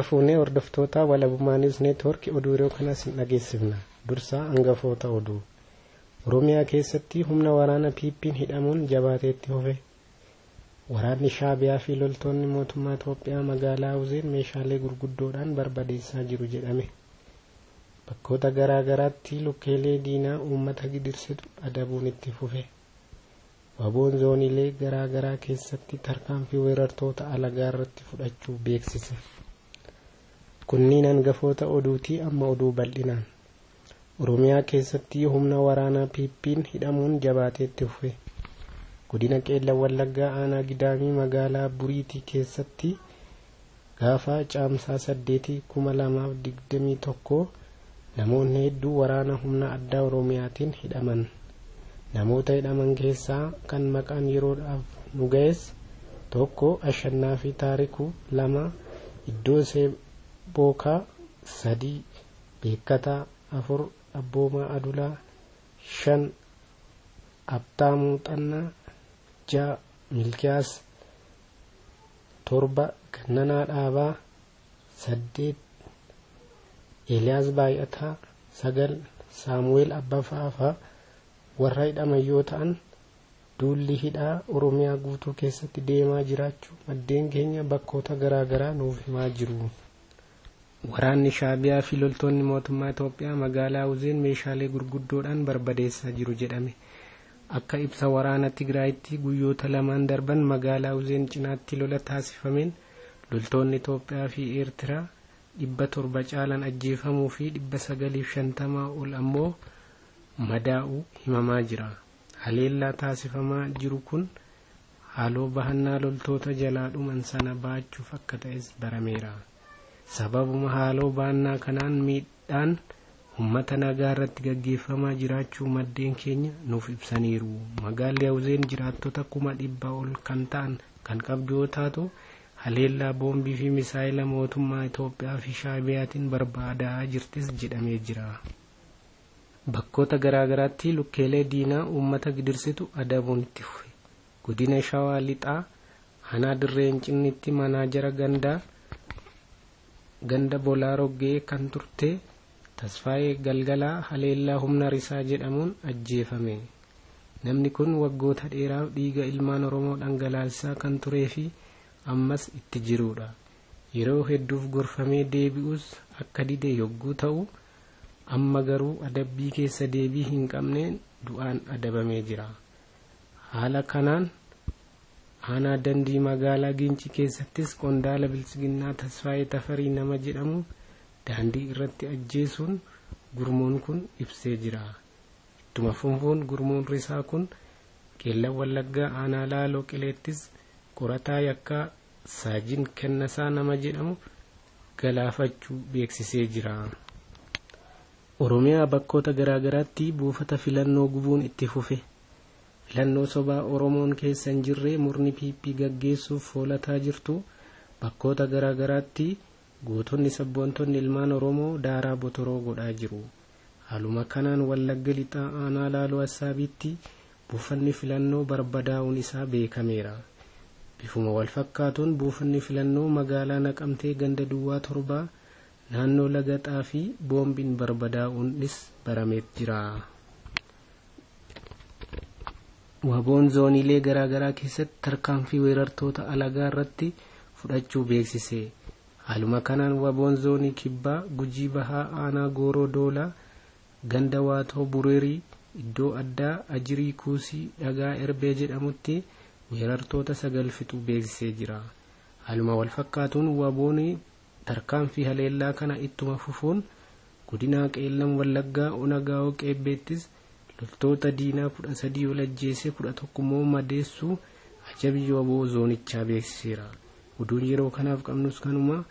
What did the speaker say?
Harka fuunee hordoftoota Walabummaa News Network, oduu yeroo kanas isin dhageessifna. Dursaa hangafoota oduu. Oromiyaa keessatti humna waraana PP'n hidhamuun jabaateetti fufe. Waraanni Shaabiyaa fi loltoonni mootummaa Itoophiyaa magaalaa Hawuzeen meeshaalee gurguddoodhaan barbadeessaa jiru jedhame. Bakkoota garaa garaatti lukkeelee diinaa uummata gidirsitu adabuun itti fufe. Waboon zooniilee garaa garaa keessatti tarkaanfii weerartoota alagaa irratti fudhachuu beeksise. Kunniin hangafoota oduutii, amma oduu bal'inaan. Oromiyaa keessatti humna waraanaa PP'n hidhamuun jabaateetti fufe. Godina Qeellam Wallaggaa, aanaa Gidaamii, magaalaa Buriitii keessatti gaafa Caamsaa 8, 2021 namoonni hedduu waraana humna addaa Oromiyaatiin hidhaman. Namoota hidhaman keessaa kan maqaan yeroodhaaf nu ga'es: 1, Ashannaa fi Taarikuu; 2, Iddoo Bookaa; 3, Beekkataa; 4, Abboomaa Adulaa; 5, Abtaamuu Xannaa; 6, Milkiyaas; 7, Gannanaa Dhaabaa; 8, Eeliyaas Baay'ataa; 9, Saamu'eel Abbafaa warra hidhaman yoo ta'an, duulli hidhaa Oromiyaa guutuu keessatti deemaa jiraachuu maddeen keenya bakkoota garaa garaa nuuf himaa jiru. Waraanni Shaabiyaa fi loltoonni mootummaa Itoophiyaa magaalaa Hawuzeen meeshaalee gurguddoodhaan barbadeessaa jiru jedhame. Akka ibsa waraana Tigraayitti, guyyoota lamaan darban magaalaa Hawuzeen cinaatti lola taasifameen loltoonni Itoophiyaa fi Eertiraa 700 caalan ajjeefamuu fi 950 ol ammoo madaa'uu himamaa jira. Haleellaa taasifamaa jiru kun haaloo bahannaa loltoota jalaa dhuman sana ba'achuuf akka ta'es barameera. Sababuma haaloo bahannaa kanaan miidhaan uummata nagaa irratti gaggeeffamaa jiraachuu maddeen keenya nuuf ibsaniiru. Magaalli Hawuzeen jiraattota 100,000 ol kan ta'an kan qabdu yoo taatu, haleellaa boombii fi misaayila mootummaa Itoophiyaa fi Shaabiyaatiin barbaadaa jirtis jedhamee jira. Bakkoota garaa garaatti lukkeelee diinaa uummata gidirsitu adabuun itti fufe. Godina Shawaa Lixaa, aanaa Dirree Hincinnitti manaajara gandaa ganda Bolaa Roggee kan turte Tasfaayee Galgalaa haleellaa humna risaa jedhamuun ajjeefame. Namni kun waggoota dheeraaf dhiiga ilmaan Oromoo dhangalaasaa kan turee fi ammas itti jirudha. Yeroo hedduuf gorfamee deebi'us akka dide yogguu ta'u, amma garuu adabbii keessa deebii hin qabneen du'aan adabamee jira. Haala kanaan aanaa Dandii, magaalaa Gincii keessattis qondaala Biltsiginnaa Tasfaayee Tafarii nama jedhamu daandii irratti ajjeesuun gurmuun kun ibsee jira. Ittuma fufuun gurmuun risaa kun Qeellam Wallaggaa, aanaa Laaloo Qileettis qorataa yakkaa Saajin Kennasaa nama jedhamu galaafachuu beeksisee jira. Oromiyaa bakkoota garaa garaatti buufata filannoo gubuun itti fufe. Filannoo sobaa Oromoon keessa hin jirre murni PP gaggeessuuf foolataa jirtu bakkoota garaa garaatti gootonni sabboontonni ilmaan Oromoo daaraa botoroo godhaa jiru. Haaluma kanaan Wallagga Lixaa, aanaa Laaloo Assaabiitti buufanni filannoo barbadaa'uun isaa beekameera. Bifuma wal fakkaatuun buufanni filannoo magaalaa Naqamtee, ganda duwwaa 7, naannoo Laga Xaafii boombiin barbadaa'uunis barameet jira. Waboon zooniilee garaa garaa keessatti tarkaanfii weerartoota alagaa irratti fudhachuu beeksise. Haaluma kanaan Waboon zoonii Kibbaa, Gujii Bahaa, aanaa Gooroo Doolaa, ganda Waatoo Bureerii, iddoo addaa Ajirii Kuusii Dhagaa Erbee jedhamutti weerartoota 9 fixuu beeksisee jira. Haaluma wal fakkaatuun Waboon tarkaanfii haleellaa kana ittuma fufuun godinaa Qeellam Wallaggaa, ona Gaa'oo Qeebbeettis loltoota diinaa 13 ol ajjeesee 11 immoo madeessuu ajabni Waboo zoonichaa beeksiseera. Oduun yeroo kanaaf qabnus kanuma.